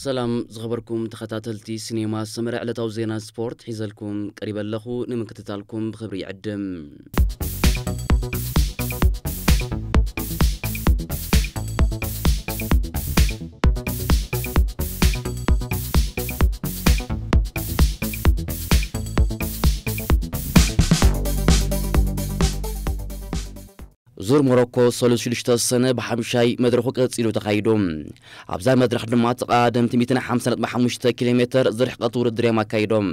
ሰላም ዝኸበርኩም ተኸታተልቲ ሲኔማ ሰመረ፣ ዕለታዊ ዜና ስፖርት ሒዘልኩም ቀሪበ ኣለኹ። ንምክትታልኩም ብኽብሪ ይዕድም። ዙር ሞሮኮ ሰሉስ ሽዱሽተ ሰነ ብሓምሻይ መድረኹ ቀጺሉ ተኻይዱ። ኣብዛ መድረኽ ድማ ተቐዳደምቲ ሚእትን ሓምሳን ነጥቢ ሓሙሽተ ኪሎ ሜተር ዝርሕቐት ውድድር እዮም ኣካይዶም።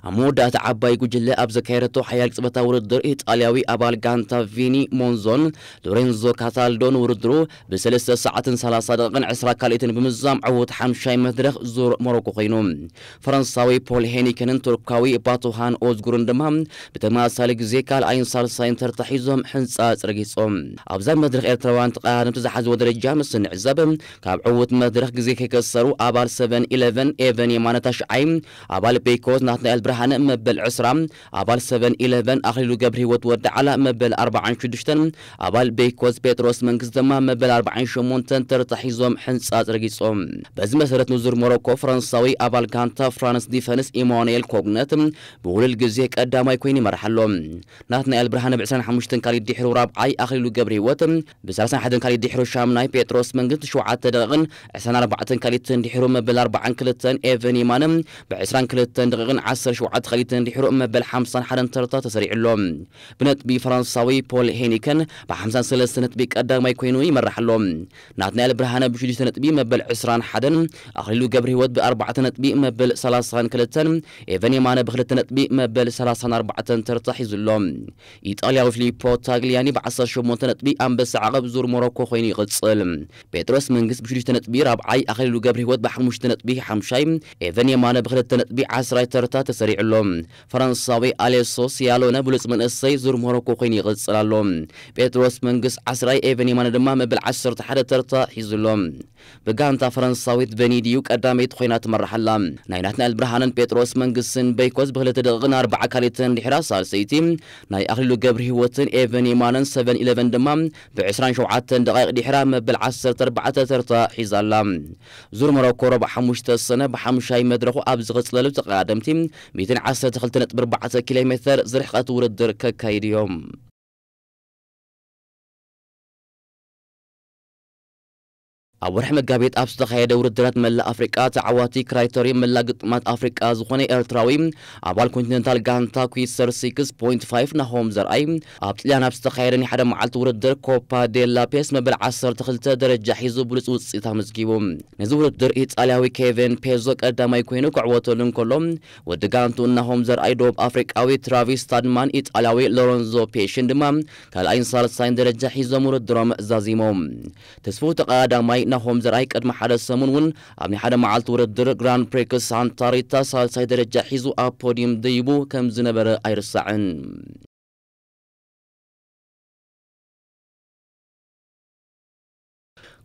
ኣብ መወዳእታ ዓባይ ጉጅለ ኣብ ዘካየደቶ ሓያል ቅጽበታዊ ውድድር፣ ኢጣልያዊ ኣባል ጋንታ ቪኒ ሞንዞን ሎሬንዞ ካታልዶን ውድድሩ ብሰለስተ ሰዓትን ሰላሳ ደቂቕን ዕስራ ካልኢትን ብምዝዛም ዕዉት ሓምሻይ መድረኽ ዙር ሞሮኮ ኮይኑ። ፈረንሳዊ ፖል ሄኒከንን ቱርካዊ ባቱሃን ኦዝጉርን ድማ ብተመሳሳሊ ግዜ ካልኣይን ሳልሳይን ተርታ ሒዞም ሕንጻጽ ረጊጾም። ኣብዛ መድረኽ ኤርትራውያን ተቐዳደምቲ ዝሓዝዎ ደረጃ ምስ እንዕዘብ፣ ካብ ዕዉት መድረኽ ግዜ ከይከሰሩ ኣባል ሰቨን ኢለቨን ኤቨን የማነ ታሽዓይ፣ ኣባል ቤይኮዝ ናትናኤል ብርሃነ መበል ዕስራ፣ ኣባል ሰቨን ኢለቨን ኣኽሊሉ ገብረህይወት ወዲ ዓላ መበል ኣርባዓን ሽዱሽተን፣ ኣባል ቤይኮዝ ጴጥሮስ መንግስት ድማ መበል ኣርባዓን ሸሞንተን ተርታ ሒዞም ሕንጻጽ ረጊጾም። በዚ መሰረት ንዙር ሞሮኮ ፈረንሳዊ ኣባል ጋንታ ፍራንስ ዲፈንስ ኢማኑኤል ኮግነት ብውሉል ግዜ ቀዳማይ ኮይኑ ይመርሕ ኣሎ። ናትናኤል ብርሃነ ብ ዕስራን ሓሙሽተን ካልኢት ድሕሩ ራብዓይ፣ ኣኽሊሉ ገብረህይወት ብ ሰላሳን ሓደን ካልኢት ድሕሩ ሻምናይ፣ ጴጥሮስ መንግስት ሸውዓተ ደቂቕን ዕስራን ኣርባዕተን ካልኢትን ድሕሩ መበል ኣርባዓን ክልተን፣ ኤቨን የማነ ብ ዕስራን ክልተን ደቂቕን ዓሰርተ ሸውዓተ ካልኢትን ድሕሩ መበል ሓምሳን ሓደን ተርታ ተሰሪዑ ኣሎ። ብነጥቢ ፈረንሳዊ ፖል ሄኒከን ብ ሓምሳን ሰለስተን ነጥቢ ቀዳማይ ኮይኑ ይመርሕ ኣሎ። ናትናኤል ብርሃነ ብሽዱሽተ ነጥቢ መበል ዕስራን ሓደን፣ ኣኽሊሉ ገብረህይወት ብኣርባዕተ ነጥቢ መበል ሰላሳን ክልተን፣ ኤቨን የማነ ብክልተ ነጥቢ መበል ሰላሳን ኣርባዕተን ተርታ ሒዙ ኣሎ። ኢጣልያዊ ፊሊፖ ታግሊያኒ ብዓሰርተ ሸሞንተ ነጥቢ ኣንበሳ ዓቐብ ዙር ሞሮኮ ኮይኑ ይቕጽል። ጴጥሮስ መንግስት ብሽዱሽተ ነጥቢ ራብዓይ፣ ኣኽሊሉ ገብረህይወት ብሓሙሽተ ነጥቢ ሓምሻይ፣ ኤቨን የማነ ብክልተ ነጥቢ ዓስራይ ተርታ ተሰሪዑ ኣሎ። ፈረንሳዊ ኣሌሶ ሲያሎነ ብሉጽ መንእሰይ ዙር ሞሮኮ ኮይኑ ይቕጽል ኣሎ። ጴጥሮስ መንግስት ዓስራይ፣ ኤቨን የማነ ድማ መበል ዓሰርተ ሓደ ተርታ ሒዙ ኣሎ። ብጋንታ ፈረንሳዊት ቨኒድዩ ቀዳመይቲ ኮይና ትመርሕ ኣላ። ናይ ናትናኤል ብርሃነን ጴጥሮስ መንግስትን በይኮዝ ብክልተ ደቂቕን ኣርባዓ ካልኢትን ድሕራ ሳልሰይቲ፣ ናይ ኣኽሊሉ ገብረህይወትን ኤቨን የማነን ሰቨን ኢለቨን ድማ ብ ዕስራን ሸውዓተን ደቓይቕ ድሕራ መበል ዓሰርተ ኣርባዕተ ተርታ ሒዛ ኣላ። ዙር ሞሮኮ ረቡዕ ሓሙሽተ ሰነ ብሓምሻይ መድረኹ ኣብ ዝቕጽለሉ፣ ተቐዳደምቲ ሚእትን ዓሰርተ ክልተ ነጥቢ ኣርባዕተ ኪሎ ሜተር ዝርሕቐት ውድድር ከካይዱ እዮም። ኣብ ወርሒ መጋቢት ኣብ ዝተኻየደ ውድድራት መላእ ኣፍሪቃ ተዓዋቲ ክራይተሪየም መላእ ግጥማት ኣፍሪቃ ዝኾነ ኤርትራዊ ኣባል ኮንቲነንታል ጋንታ ኩዊሰር ሲክስ ፖይንት ፋይቭ ናሆም ዘርኣይ፣ ኣብ ጥልያን ኣብ ዝተኻየደ ናይ ሓደ መዓልቲ ውድድር ኮፓ ዴላ ፔስ መበል ዓሰርተ ክልተ ደረጃ ሒዙ ብሉጽ ውጽኢት ኣመዝጊቡ። ነዚ ውድድር ኢጣልያዊ ኬቨን ፔዞ ቀዳማይ ኮይኑ ክዕወተሉ እንከሎ፣ ወዲ ጋንቱ ናሆም ዘርኣይ ደቡብ ኣፍሪቃዊ ትራቪስ ስታድማን ኢጣልያዊ ሎረንዞ ፔሽን ድማ ካልኣይን ሳልሳይን ደረጃ ሒዞም ውድድሮም ዛዚሞም። ተስፉ ተቐዳዳማይ ናሆም ዘርኣይ ቅድሚ ሓደ ሰሙን እውን ኣብ ናይ ሓደ መዓልቲ ውድድር ግራንድ ፕሪክስ ሳንታ ሪታ ሳልሳይ ደረጃ ሒዙ ኣብ ፖዲየም ደይቡ ከም ዝነበረ ኣይርሳዕን።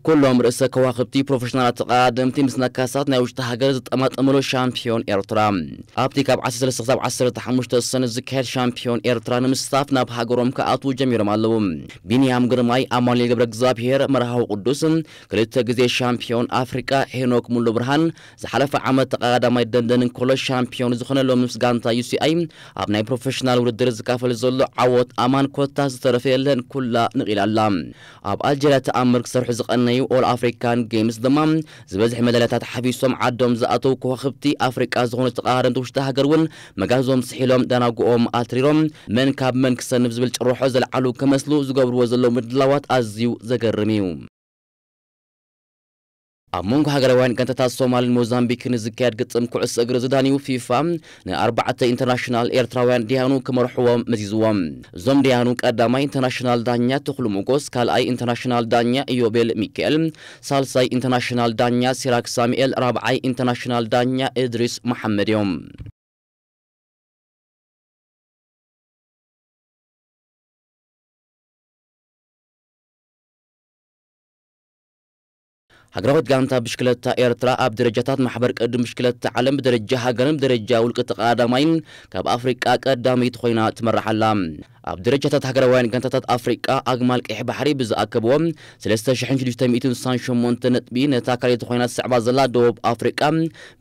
ኩሎም ርእሰ ከዋኽብቲ ፕሮፌሽናላት ተቐዳደምቲ ምስ ነካሳት ናይ ውሽጢ ሃገር ዝጠማጠምሉ ሻምፒዮን ኤርትራ። ኣብቲ ካብ ዓሰርተ ሰለስተ ክሳብ ዓሰርተ ሓሙሽተ ሰነ ዝካየድ ሻምፒዮን ኤርትራ ንምስታፍ ናብ ሃገሮም ክኣትዉ ጀሚሮም ኣለዉ። ቢንያም ግርማይ፣ ኣማኑኤል ገብረ እግዚኣብሔር፣ መርሃዊ ቅዱስ፣ ክልተ ግዜ ሻምፒዮን ኣፍሪቃ ሄኖክ ሙሉ ብርሃን፣ ዝሓለፈ ዓመት ተቐዳዳማይ ደንደን እንከሎ ሻምፒዮን ዝኾነ ሎሚ ምስ ጋንታ ዩ ሲ ኣይ ኣብ ናይ ፕሮፌሽናል ውድድር ዝካፈል ዘሎ ዓወት ኣማን ኮታ ዝተረፈ የለን፣ ኩላ ንቒላ ኣላ። ኣብ ኣልጀርያ ተኣምር ክሰርሑ ዝቐነዩ ኦል ኣፍሪካን ጌምስ ድማ ዝበዝሕ መዳልያታት ሓቢሶም ዓዶም ዝኣተው ከዋኽብቲ ኣፍሪቃ ዝኾኑ ተቐዳደምቲ ውሽጢ ሃገር እውን መጋዞም ስሒሎም ዳናጉኦም ኣትሪሮም መን ካብ መን ክሰንፍ ዝብል ጭርሖ ዘልዓሉ ክመስሉ ዝገብርዎ ዘለዉ ምድላዋት ኣዝዩ ዘገርም እዩ። ኣብ መንጎ ሃገራውያን ጋንታታት ሶማልን ሞዛምቢክን ዝካየድ ግጥም ኩዕሶ እግሪ ዝዳንዩ ፊፋ ንኣርባዕተ ኢንተርናሽናል ኤርትራውያን ዲያኑ ክመርሕዎም መዚዝዎም። እዞም ዲያኑ ቀዳማይ ኢንተርናሽናል ዳኛ ተኽሉ ሞጎስ፣ ካልኣይ ኢንተርናሽናል ዳኛ ኢዮቤል ሚካኤል፣ ሳልሳይ ኢንተርናሽናል ዳኛ ሲራክ ሳሙኤል፣ ራብዓይ ኢንተርናሽናል ዳኛ እድሪስ መሓመድ እዮም። ሃገራዊት ጋንታ ብሽክለታ ኤርትራ ኣብ ደረጃታት ማሕበር ቅድም ብሽክለታ ዓለም ብደረጃ ሃገርን ብደረጃ ውልቂ ተቐዳዳማይን ካብ ኣፍሪቃ ቀዳመይቲ ኮይና ትመርሕ ኣላ። ኣብ ደረጃታት ሃገራውያን ጋንታታት ኣፍሪቃ፣ ኣግማል ቀይሕ ባሕሪ ብዝኣከብዎ ሰለስተ ሽሕን ሽዱሽተ ሚእትን ስሳን ሸሞንተ ነጥቢ፣ ነታ ካልኣይቲ ኮይና ትስዕባ ዘላ ደቡብ ኣፍሪቃ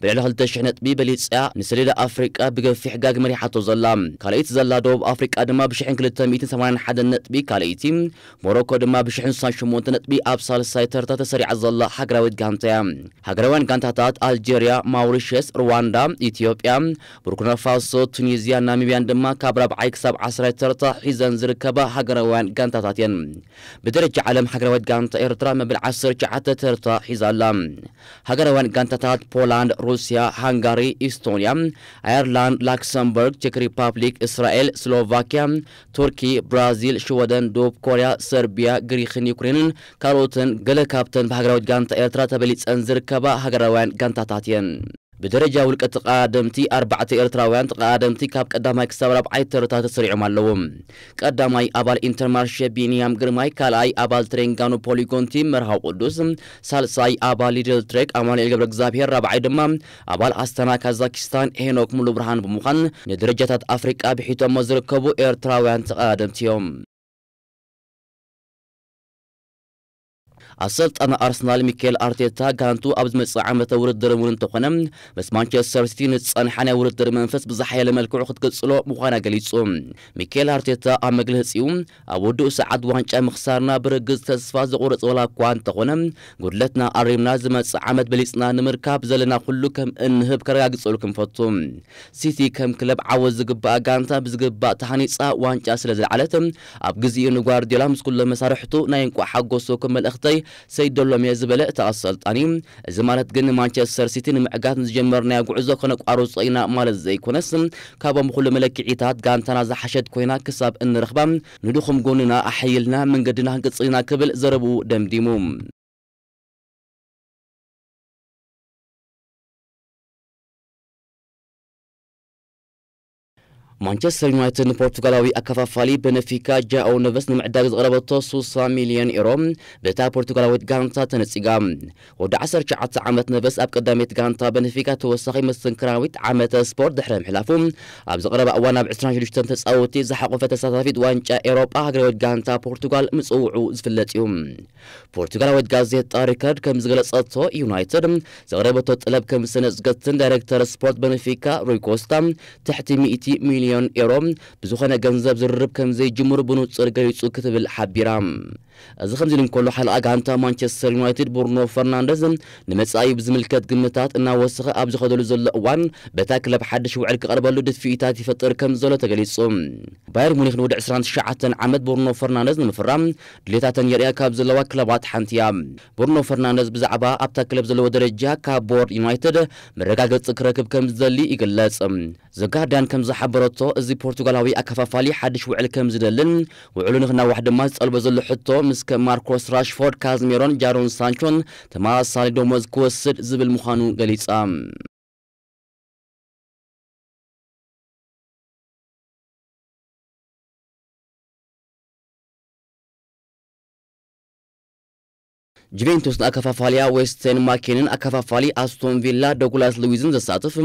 ብልዕሊ ክልተ ሽሕ ነጥቢ በሊጻ፣ ንሰሌዳ ኣፍሪቃ ብገፊሕ ጋግ መሪሓቶ ዘላ። ካልኣይቲ ዘላ ደቡብ ኣፍሪቃ ድማ ብሽሕን ክልተ ሚእትን ሰማንያን ሓደን ነጥቢ ካልኣይቲ፣ ሞሮኮ ድማ ብሽሕን ስሳን ሸሞንተ ነጥቢ ኣብ ሳልሳይ ተርታ ተሰሪዓ ዘላ ሃገራዊት ጋንታ እያ። ሃገራውያን ጋንታታት ኣልጀርያ፣ ማውሪሸስ፣ ሩዋንዳ፣ ኢትዮጵያ፣ ቡርኪና ፋሶ፣ ቱኒዝያ፣ ናሚብያን ድማ ካብ ራብዓይ ክሳብ ዓስራይ ተርታ ሒዘን ዝርከባ ሃገራውያን ጋንታታት እየን። ብደረጃ ዓለም ሃገራዊት ጋንታ ኤርትራ መበል ዓሰርተ ትሽዓተ ተርታ ሒዛ ኣላ። ሃገራውያን ጋንታታት ፖላንድ፣ ሩስያ፣ ሃንጋሪ፣ ኢስቶንያ፣ ኣየርላንድ፣ ላክሰምበርግ፣ ቼክ ሪፓብሊክ፣ እስራኤል፣ ስሎቫኪያ፣ ቱርኪ፣ ብራዚል፣ ሽወደን፣ ደቡብ ኮርያ፣ ሰርቢያ፣ ግሪክን ዩክሬንን ካልኦትን ገለ ካብተን ብሃገራዊት ጋንታ ኤርትራ ተበሊጸን ዝርከባ ሃገራውያን ጋንታታት እየን። ብደረጃ ውልቀ ተቐዳደምቲ፣ ኣርባዕተ ኤርትራውያን ተቐዳደምቲ ካብ ቀዳማይ ክሳብ ራብዓይ ተርታ ተሰሪዖም ኣለዉ። ቀዳማይ ኣባል ኢንተርማርሼ ቢንያም ግርማይ፣ ካልኣይ ኣባል ትሬንጋኖ ፖሊጎን ቲም መርሃዊ ቅዱስ፣ ሳልሳይ ኣባል ሊድል ትሬክ ኣማኑኤል ገብረ እግዚኣብሔር፣ ራብዓይ ድማ ኣባል ኣስታና ካዛኪስታን ሄኖክ ሙሉ ብርሃን ብምዃን ንደረጃታት ኣፍሪቃ ብሒቶሞ ዝርከቡ ኤርትራውያን ተቐዳደምቲ እዮም። ኣሰልጣኒ ኣርሰናል ሚኬል ኣርቴታ ጋንቱ ኣብ ዝመጽእ ዓመተ ውድድር እውን እንተኾነ ምስ ማንቸስተር ሲቲ ንዝጸንሓ ናይ ውድድር መንፈስ ብዝሓየለ መልክዑ ክትቅጽሎ ምዃና ገሊጹ። ሚኬል ኣርቴታ ኣብ መግለጺኡ፣ ኣብ ውዱእ ሰዓት ዋንጫ ምኽሳርና ብርግጽ ተስፋ ዘቑርጽ ዋላ እኳ እንተኾነ፣ ጉድለትና ኣሪምና ዝመጽእ ዓመት በሊጽና ንምርካብ ዘለና ኩሉ ከም እንህብ ከረጋግጸልኩም ፈቱ። ሲቲ ከም ክለብ ዓወት ዝግባኣ ጋንታ ብዝግባእ ተሃኒጻ ዋንጫ ስለ ዝለዓለት፣ ኣብ ግዜኡ ንጓርዲዮላ ምስ ኩሎም መሳርሕቱ ናይ እንቋዕ ሓጎሰኩም መልእኽተይ ሰይደሎም እየ ዝበለ እቲ ኣሰልጣኒ፣ እዚ ማለት ግን ንማንቸስተር ሲቲ ንምዕጋት ንዝጀመርናዮ ጉዕዞ ከነቋርጾ ኢና ማለት ዘይኮነስ፣ ካብኦም ኩሉ መለክዒታት ጋንታና ዝሓሸት ኮይና ክሳብ እንረኽባ ንድኹም ጎንና ኣሐይልና መንገድና ክንቅጽል ኢና ክብል ዘረብኡ ደምዲሙ። ማንቸስተር ዩናይትድ ንፖርቱጋላዊ ኣከፋፋሊ በነፊካ ጃኦ ነቨስ ንምዕዳግ ዝቐረበቶ ሱሳ ሚልዮን ኤሮ፣ በታ ፖርቱጋላዊት ጋንታ ተነጺጋ። ወዲ ዓሰርተ ትሽዓተ ዓመት ነቨስ ኣብ ቀዳመይቲ ጋንታ በነፊካ ተወሳኺ መስተንክራዊት ዓመተ ስፖርት ድሕሪ ምሕላፉ፣ ኣብዚ ቀረባ እዋን ኣብ ዕስራን ሽዱሽተን ተጻወትቲ ዝሓቖፈ ተሳታፊት ዋንጫ ኤሮጳ ሃገራዊት ጋንታ ፖርቱጋል ምጽውዑ ዝፍለጥ እዩ። ፖርቱጋላዊት ጋዜጣ ሪከርድ ከም ዝገለጸቶ፣ ዩናይትድ ዘቕረበቶ ጠለብ ከም ዝተነጽገትን ዳይሬክተር ስፖርት በነፊካ ሩይ ኮስታ ትሕቲ ሚእቲ ሚልዮን ኤሮ ብዝኾነ ገንዘብ ዝርርብ ከም ዘይጅምሩ ብንጹር ገሊጹ ክትብል ሓቢራ። እዚ ከምዚ ኢሉ እንከሎ፣ ሓለቓ ጋንታ ማንቸስተር ዩናይትድ ብሩኖ ፈርናንደዝ ንመጻኢ ብዝምልከት ግምታት እናወሰኸ ኣብ ዝኸደሉ ዘሎ እዋን፣ በታ ክለብ ሓድሽ ውዕል ክቐርበሉ ድፍኢታት ይፈጥር ከም ዘሎ ተገሊጹ። ባየር ሙኒክ ንወዲ ዕስራን ትሽዓተን ዓመት ብሩኖ ፈርናንደዝ ንምፍራም ድሌታተን የርእያ ካብ ዘለዋ ክለባት ሓንቲ እያ። ብሩኖ ፈርናንደዝ ብዛዕባ ኣብታ ክለብ ዘለዎ ደረጃ ካብ ቦርድ ዩናይትድ መረጋገጺ ክረክብ ከም ዝደሊ ይግለጽ። ዘጋርዲያን ከም ዝሓበረቶ፣ እዚ ፖርቱጋላዊ ኣከፋፋሊ ሓድሽ ውዕል ከም ዝደልን ውዕሉ ንኽናዋሕ ድማ ዝጠልቦ ዘሎ ሕቶ ምስ ከም ማርኮስ ራሽፎርድ፣ ካዝሜሮን ጃዶን ሳንቾን ተመሳሳሊ ደሞዝ ክወስድ ዝብል ምዃኑ ገሊጻ። ጁቬንቱስ ንኣከፋፋሊኣ ዌስተን ማኬንን ኣከፋፋሊ ኣስቶን ቪላ ዶግላስ ሉዊዝን ዘሳትፍ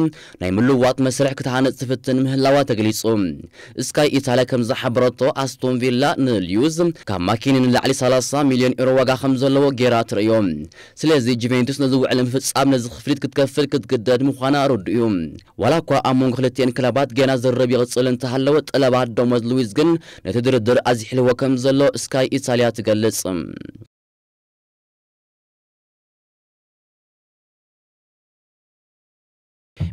ናይ ምልውዋጥ መስርሕ ክትሃነጽ ትፍትን ምህላዋ ተገሊጹ። ስካይ ኢታልያ ከም ዝሓበረቶ፣ ኣስቶን ቪላ ንሉዊዝ ካብ ማኬኒ ንላዕሊ ሰላሳ ሚልዮን ዩሮ ዋጋ ከም ዘለዎ ጌራ ትርእዮ። ስለዚ ጁቬንቱስ ነዚ ውዕል ንምፍጻም ነዚ ክፍሊት ክትከፍል ክትግደድ ምዃና ርዱእ እዩ። ዋላ እኳ ኣብ መንጎ ክልቲኤን ክለባት ገና ዝርርብ ይቕጽል እንተሃለወ፣ ጠለባት ደሞዝ ሉዊዝ ግን ነቲ ድርድር ኣዝሒልዎ ከም ዘሎ ስካይ ኢታልያ ትገልጽ።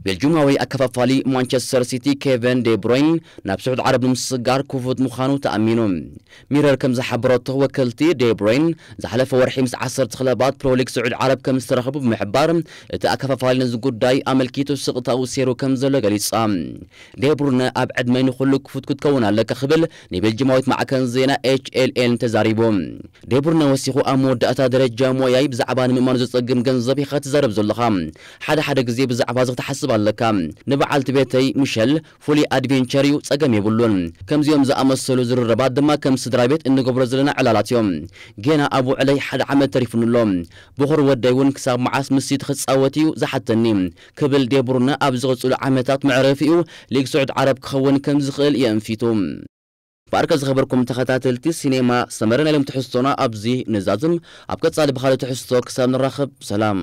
ቤልጁማዊ ኣከፋፋሊ ማንቸስተር ሲቲ ኬቨን ዴብሮይን ናብ ስዑድ ዓረብ ንምስጋር ክፉት ምዃኑ ተኣሚኑ። ሚረር ከም ዝሓበረቶ፣ ወከልቲ ዴብሮይን ዝሓለፈ ወርሒ ምስ ዓሰርተ ክለባት ፕሮሊግ ስዑድ ዓረብ ከም ዝተረኸቡ ብምሕባር፣ እቲ ኣከፋፋሊ ነዚ ጉዳይ ኣመልኪቱ ስቕታኡ ሴሩ ከም ዘሎ ገሊጻ። ዴብሩነ ኣብ ዕድመይ ንኹሉ ክፉት ክትከውን ኣለካ ክብል ንቤልጅማዊት ማዕከን ዜና ኤች ኤል ኤን ተዛሪቡ። ዴብሩነ ወሲኹ፣ ኣብ መወዳእታ ደረጃ ሞያይ ብዛዕባ ንምእማኑ ዘጸግም ገንዘብ ኢኻ ትዛረብ ዘለኻ። ሓደ ሓደ ግዜ ብዛዕባ እዚ ክትሓስብ ኣለካ። ንበዓልቲ ቤተይ ሚሸል ፍሉይ ኣድቬንቸር እዩ፣ ጸገም የብሉን። ከምዚኦም ዝኣመሰሉ ዝርርባት ድማ ከም ስድራ ቤት እንገብሮ ዘለና ዕላላት እዮም። ጌና ኣብ ውዕለይ ሓደ ዓመት ተሪፉኒ ኣሎ። በኹሪ ወደይ እውን ክሳብ መዓስ ምስ ሲቲ ክጻወት እዩ ዝሓተኒ ክብል ዴብሩነ ኣብ ዝቕጽሉ ዓመታት መዕረፊኡ ሊግ ስዑድ ዓረብ ክኸውን ከም ዝኽእል የእንፊቱ። ባርከ ዝኸበርኩም ተኸታተልቲ ሲኔማ ሰመረ ናይ ሎም ትሕዝቶና ኣብዚ ንዛዝም። ኣብ ቀጻሊ ብኻልእ ትሕዝቶ ክሳብ ንራኸብ ሰላም።